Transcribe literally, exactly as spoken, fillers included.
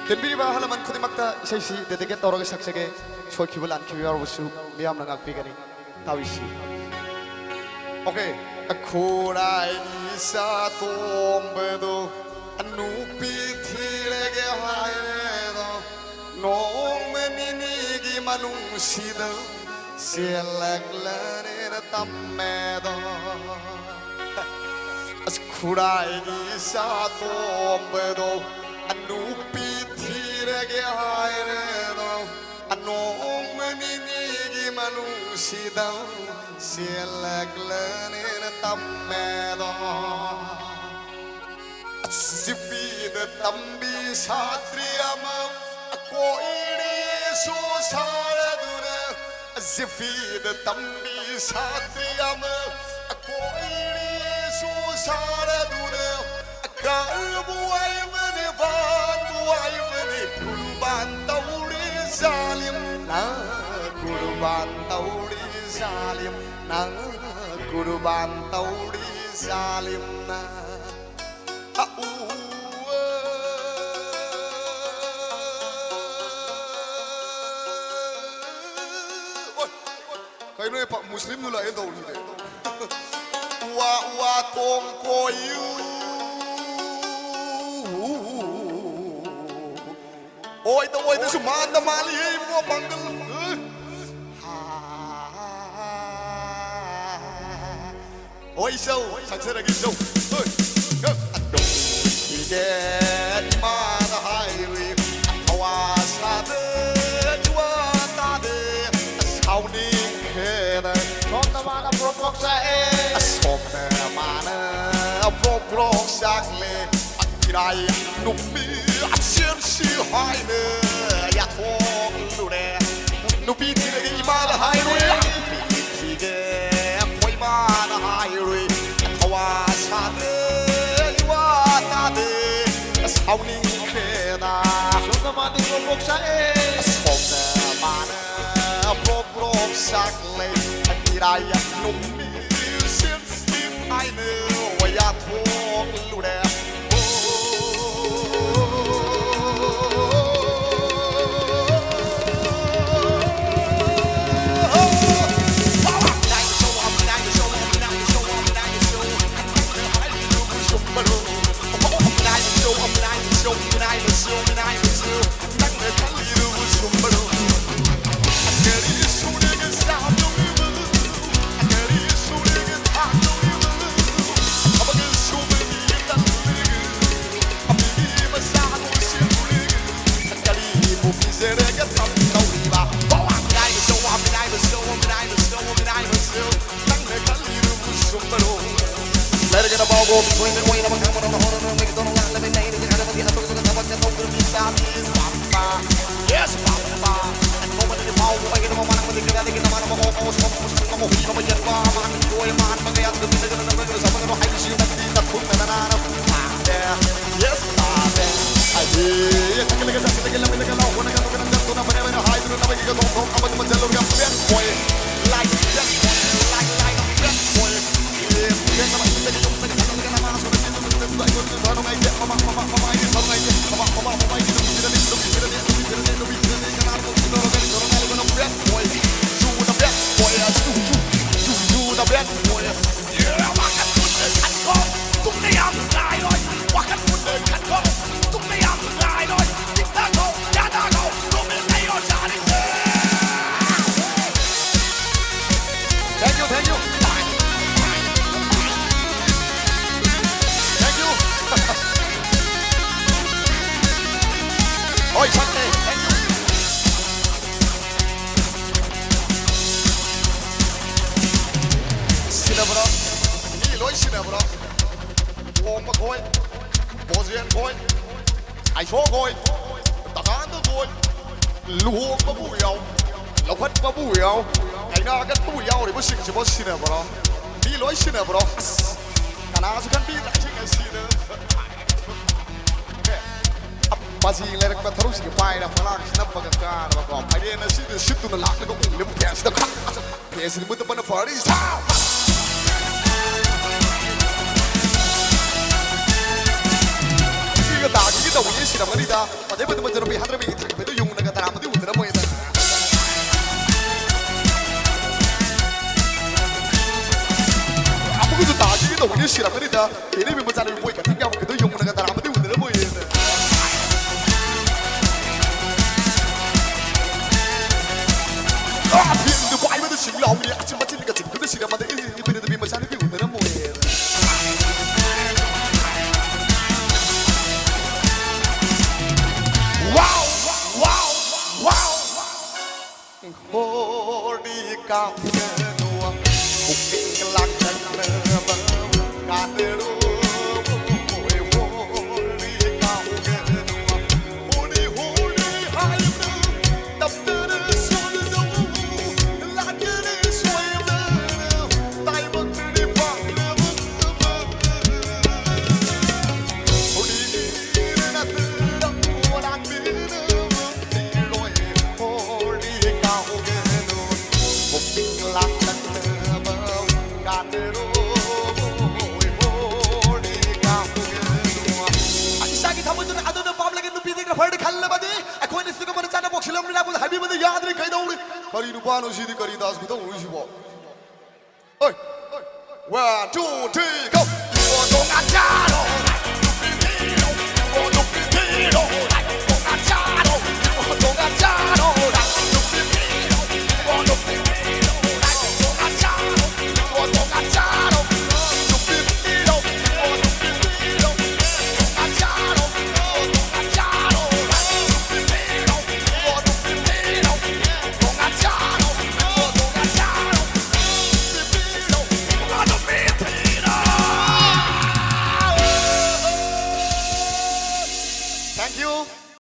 ꯇꯤꯟꯕꯤꯔꯤꯕ ꯑꯍꯜ ꯂꯃꯟ ꯈꯨꯗꯤꯡꯃꯛꯇ ꯏꯁꯩꯁꯤ ꯗꯦꯗꯤꯀꯦꯠ ꯇꯧꯔꯒ ꯁꯛꯆꯒꯦ꯫ ꯁꯣꯏꯈꯤꯕ ꯂꯥꯟꯈꯤꯕ ꯌꯥꯎꯔꯕꯁꯨ ꯃꯤꯌꯥꯝꯅ ꯉꯥꯛꯄꯤꯒꯅꯤ꯫ ꯇꯥꯕꯤꯁꯤ꯫ ꯑꯣꯀꯦ꯫ ꯈꯨꯔꯥꯏꯒꯤ ꯏꯆꯥ ꯇꯣꯝꯕꯗꯣ ꯅꯨꯄꯤ ꯊꯤꯔꯒꯦ ꯍꯥꯏꯔꯦꯗꯣ, ꯅꯣꯡꯃ ꯅꯤꯅꯤꯒꯤ ꯃꯅꯨꯡꯁꯤꯗ ꯆꯦꯜꯂꯛꯂꯅꯦꯅ ꯇꯝꯃꯦꯗꯣ꯫ ꯑꯁ, ꯈꯨꯔꯥꯏꯒꯤ ꯏꯆꯥ ꯇꯣꯝꯕꯗꯣ ꯅꯨꯄꯤ ꯊꯤꯔꯒꯦ ꯍꯥꯏꯔꯦꯗꯣ, ꯅꯣꯡꯃ ꯅꯤꯅꯤꯒꯤ ꯃꯅꯨꯡꯁꯤꯗ ꯆꯦꯜꯂꯛꯂꯅꯦꯅ ꯇꯝꯃꯦꯗꯣ꯫ ꯖꯤꯄꯤꯗ ꯇꯝꯕꯤ ꯁꯥꯇ꯭ꯔꯤ ꯑꯃ ꯀꯣꯏꯔꯦꯁꯨ ꯁꯥꯔꯗꯨꯅ, ꯖꯤꯄꯤꯗ ꯇꯝꯕꯤ ꯁꯥꯇ꯭ꯔꯤ ꯑꯃ ꯀꯣꯏꯔꯦꯁꯨ ꯁꯥꯔꯗꯨꯅ, ꯀꯔꯕꯨ ꯋꯥꯏꯕꯅꯤ, ꯕꯥꯟꯕꯨ ꯋꯥꯏꯕꯅꯤ, ꯀꯨꯔꯕꯥꯟ ꯇꯧꯔꯤ ꯖꯥꯂꯤꯝꯅ, ꯀꯨꯔꯕꯥꯟ ꯇꯧꯔꯤ ꯖꯥꯂꯤꯝꯅ, ꯀꯨꯔꯕꯥꯟ ꯇꯧꯔꯤ ꯖꯥꯂꯤꯝꯅ꯫ ꯑ, ꯎ, ꯑ, ꯑꯣꯏ, ꯀꯩꯅꯣ, ꯃꯨꯁꯂꯤꯝꯗꯨ ꯂꯥꯛꯑꯦ ꯇꯧꯔꯤꯁꯤꯗꯤ꯫ ꯋꯥ, ꯋꯥ ꯇꯣꯡ ꯀꯣꯏꯌꯨ꯫ ꯑꯣꯏꯗ ꯑꯣꯏꯗꯁꯨ ꯃꯥꯟꯗ ꯃꯥꯜꯂꯤꯍꯦ ꯏꯕꯨꯡꯉꯣ ꯄꯥꯡꯒꯜ꯫ ꯍꯣꯏ ꯏꯆꯧ, ꯁꯛꯆꯔꯒꯦ ꯏꯆꯧ꯫ ꯍꯣꯏ, ꯍꯣꯏ꯫ ꯑꯗꯣꯝꯒꯤꯗꯤ ꯏꯃꯥꯅ ꯍꯥꯏꯔꯨꯏ, ꯊꯋꯥ ꯁꯥꯗ ꯏꯋꯥ ꯇꯥꯗꯦ, ꯁꯥꯎꯅꯤꯡꯈ꯭ꯔꯦꯗ꯫ ꯁꯣꯝꯗ ꯃꯥꯅ ꯄ꯭ꯔꯣꯛ ꯄ꯭ꯔꯣꯛ ꯆꯥꯛꯑꯦ꯫ ꯁꯣꯝꯗ ꯃꯥꯅ ꯄ꯭ꯔꯣꯛ ꯄ꯭ꯔꯣꯛ ꯆꯥꯛꯂꯦ꯫ ꯏꯔꯥꯏ ꯅꯨꯄꯤ ꯑꯁꯦꯝꯁꯤ ꯍꯥꯏꯅ ꯌꯥꯊꯣꯛꯂꯨꯔꯦ꯫ ꯅꯨꯄꯤ ꯊꯤꯔꯒꯦ ꯏꯃꯥꯅ ꯍꯥꯏꯔꯨꯔꯦ꯫ ꯅꯨꯄꯤ ꯊꯤꯒꯦ ꯑꯩꯈꯣꯏ ꯏꯃꯥꯅ ꯍꯥꯏꯔꯨꯏ꯫ ꯊꯋꯥ ꯁꯥꯗꯦ, ꯏꯋꯥ ꯇꯥꯗꯦ, ꯁꯥꯎꯅꯤꯡꯈ꯭ꯔꯦꯗ꯫ ꯁꯣꯝꯗ ꯃꯥꯗꯤ ꯄ꯭ꯔꯣꯛ ꯄ꯭ꯔꯣꯛ ꯆꯥꯛꯑꯦ꯫ ꯁꯣꯝꯗ ꯃꯥꯅ ꯄ꯭ꯔꯣꯛ ꯄ꯭ꯔꯣꯛ ꯆꯥꯛꯂꯦ꯫ ꯏꯔꯥꯏ ꯅꯨꯄꯤ ꯁꯤꯝꯁꯤ ꯍꯥꯏꯅ ꯌꯥꯊꯣꯛꯂꯨꯔꯦ꯫ ꯑꯣ꯫ ꯂꯩꯔꯒꯅ ꯄꯥꯎꯒꯣ, ꯁꯣꯏꯅ ꯀꯣꯏꯅꯕ ꯈꯪꯕ ꯅꯪꯅ ꯍꯣꯔꯅ ꯃꯩ ꯇꯧꯅ ꯂꯥꯛꯂꯕ ꯅꯩꯅ ꯈꯔꯕꯗꯤ ꯑꯇꯣꯞꯄꯗ ꯊꯕꯛ ꯆꯠꯊꯣꯛꯇ꯭ꯔꯕꯤ ꯆꯥꯕꯤ ꯄꯥꯝꯕ꯫ Yes, ꯄꯥꯝꯕ꯫ ꯑꯇꯣꯞꯄꯗꯗꯤ ꯄꯥꯎꯒꯣ ꯃꯩꯒꯤ ꯅꯃ ꯃꯥꯅ ꯃꯗꯤ ꯀꯗꯥꯏꯗꯒꯤ ꯅꯃꯥꯅ ꯃꯀꯣꯛ ꯃꯀꯣꯛ ꯁꯣꯛꯄ ꯃꯁꯛ ꯃꯀꯣꯛ ꯍꯨꯏ ꯑꯃ ꯌꯦꯠꯄ ꯑꯃ ꯍꯥꯡꯉꯤ ꯀꯣꯏ ꯑꯃ ꯍꯥꯟꯕ ꯀꯌꯥ ꯑꯗꯨꯗ ꯄꯤꯖꯒꯅ ꯅꯝꯒꯅ ꯁꯃꯒꯅꯣ ꯍꯥꯏꯕꯁꯤ ꯅꯠꯇꯤ ꯅꯊꯨꯝꯅ ꯅꯅꯥꯅ ꯄꯥꯝꯗꯦ꯫ Yes, ꯄꯥꯝꯃꯦ꯫ ꯑꯗꯤ ꯆꯠꯂꯒ ꯆꯠꯂꯒ ꯂꯝꯕꯤꯗꯒ ꯂꯥꯎ ꯍꯣꯠꯅꯒ ꯅꯣꯛꯀꯅ ꯆꯠꯇꯨꯅ ꯐꯅ ꯐꯅ ꯍꯥꯏꯗꯨꯅ ꯅꯃꯒꯤꯒ ꯊꯣꯡ ꯊꯣꯡ ꯑꯃ ꯆꯠꯂꯨꯔꯒ bad boy, like bad boy, like, like bad boy. Thank you, thank you. Thank you. ꯍꯣꯏ, ꯁꯛꯂꯦ꯫ Thank you. ꯁꯤꯟꯅꯕ꯭ꯔꯣ? ꯃꯤ ꯂꯣꯏ ꯁꯤꯟꯅꯕ꯭ꯔꯣ? ꯇꯣꯝꯕ ꯈꯣꯏ, ꯕꯣꯖꯦꯟ ꯈꯣꯏ, ꯑꯥꯏꯁꯣ ꯈꯣꯏ, ꯇꯀꯥꯟꯗ ꯈꯣꯏ, ꯂꯨꯍꯣꯡꯕꯕꯨ ꯌꯥꯎ, ꯂꯧꯈꯠꯄꯕꯨ ꯌꯥꯎ, ꯀꯩꯅꯥꯒꯠꯄꯕꯨ ꯌꯥꯎꯔꯤꯕꯁꯤꯡꯁꯤꯕꯨ ꯁꯤꯟꯅꯕ꯭ꯔꯣ? ꯃꯤ ꯂꯣꯏ ꯁꯤꯟꯅꯕ꯭ꯔꯣ? ꯑꯁ, ꯀꯅꯥꯁꯨ ꯈꯟꯕꯤꯗ꯭ꯔꯦ ꯉꯁꯤꯗ꯫ ꯃꯁꯤ ꯂꯩꯔꯛꯄ ꯊꯧꯔꯝꯁꯤꯒꯤ ꯄꯥꯏꯅ ꯐꯂꯥꯡꯁꯤ ꯅꯞꯄꯒ ꯀꯥꯅꯕꯀꯣ, ꯐꯥꯏꯔꯦꯟ ꯑꯁꯤꯗ ꯁꯤꯠꯇꯨꯅ ꯂꯥꯛꯂꯒ ꯎꯠꯂꯤꯕ ꯐꯦꯟꯁꯤꯗ ꯈꯥ-, ꯐꯦꯟꯁꯤꯗꯤ ꯃꯨꯠꯇ ꯄꯅ ꯐꯔꯤ ꯁꯥ-, ꯁꯤꯒ ꯇꯥꯈꯤꯒꯦ ꯇꯧꯕꯅꯤ, ꯁꯤꯔꯝꯒꯅꯤꯗ꯫ ꯃꯗꯩ ꯃꯗꯨ ꯃꯗꯨ ꯔꯨꯄꯤ ꯍꯟꯗ꯭ꯔꯕꯤ ꯊꯥꯡꯒꯤꯕꯗꯨ ꯌꯨꯝꯅꯒ ꯇꯔꯥꯃꯗꯤ ꯎꯗ꯭ꯔ ꯃꯣꯏꯗ꯫ ꯑꯃꯨꯛꯀꯁꯨ ꯇꯥꯈꯤꯒꯦ ꯇꯧꯕꯅꯤ, ꯁꯤꯔꯝꯒꯅꯤꯗ꯫ ꯀꯦꯅꯦꯕꯤ ꯃꯆꯥꯅꯨꯄꯤ ꯕꯣꯏ ꯀꯇꯤꯡ ꯌꯥꯎꯕꯒꯤꯗꯣ ꯌꯨꯝꯅꯒ ꯇꯔꯥꯃꯗꯤ ꯎꯗ꯭ꯔ ꯃꯣꯏꯗ꯫ ꯍꯣꯔꯤ ꯀꯥꯎꯒꯅꯨ, ꯄꯨꯛꯅꯤꯡ ꯂꯥꯡꯇꯛꯅꯕ ꯀꯥꯟꯅꯔꯣꯏ꯫ ꯍꯣꯔꯤ ꯀꯥꯎꯒꯅꯨ, ꯍꯣꯔꯤ ꯍꯣꯔꯤ ꯍꯥꯏꯕꯗꯨ ꯇꯞꯇꯅ ꯁꯣꯏꯗꯧ, ꯂꯥꯛꯀꯅꯤ ꯁꯣꯏꯗꯅ, ꯇꯥꯏꯕꯪꯗꯗꯤ ꯄꯥꯛꯅꯕ꯫ ꯍꯣꯔꯤ ꯅꯠꯇꯅ ꯂꯥꯛꯄꯤꯅꯕ꯫ ꯏꯁꯥꯒꯤ ꯊꯃꯣꯏꯗꯨꯅ ꯑꯗꯨꯅ ꯄꯥꯝꯂꯒ ꯅꯨꯄꯤꯗꯨꯒ ꯐꯔꯗꯤ ꯈꯜꯂꯕꯗꯤ ꯑꯩꯈꯣꯏꯅ ꯁꯤꯒꯨꯝꯕ ꯆꯥꯅ ꯄꯣꯛꯁꯤꯜꯂꯝꯂꯤꯔꯥꯕꯨ ꯍꯥꯏꯕꯤꯕꯗ ꯌꯥꯗ꯭ꯔꯤ ꯀꯩꯗꯧꯔꯤ? ꯀꯔꯤ ꯅꯨꯄꯥꯅꯣ ꯁꯤꯗꯤ? ꯀꯔꯤ ꯗꯥꯟꯁ ꯈꯨꯇꯧꯅꯣ ꯁꯤꯕꯣ? Oi! One, two, three, go! Thank you.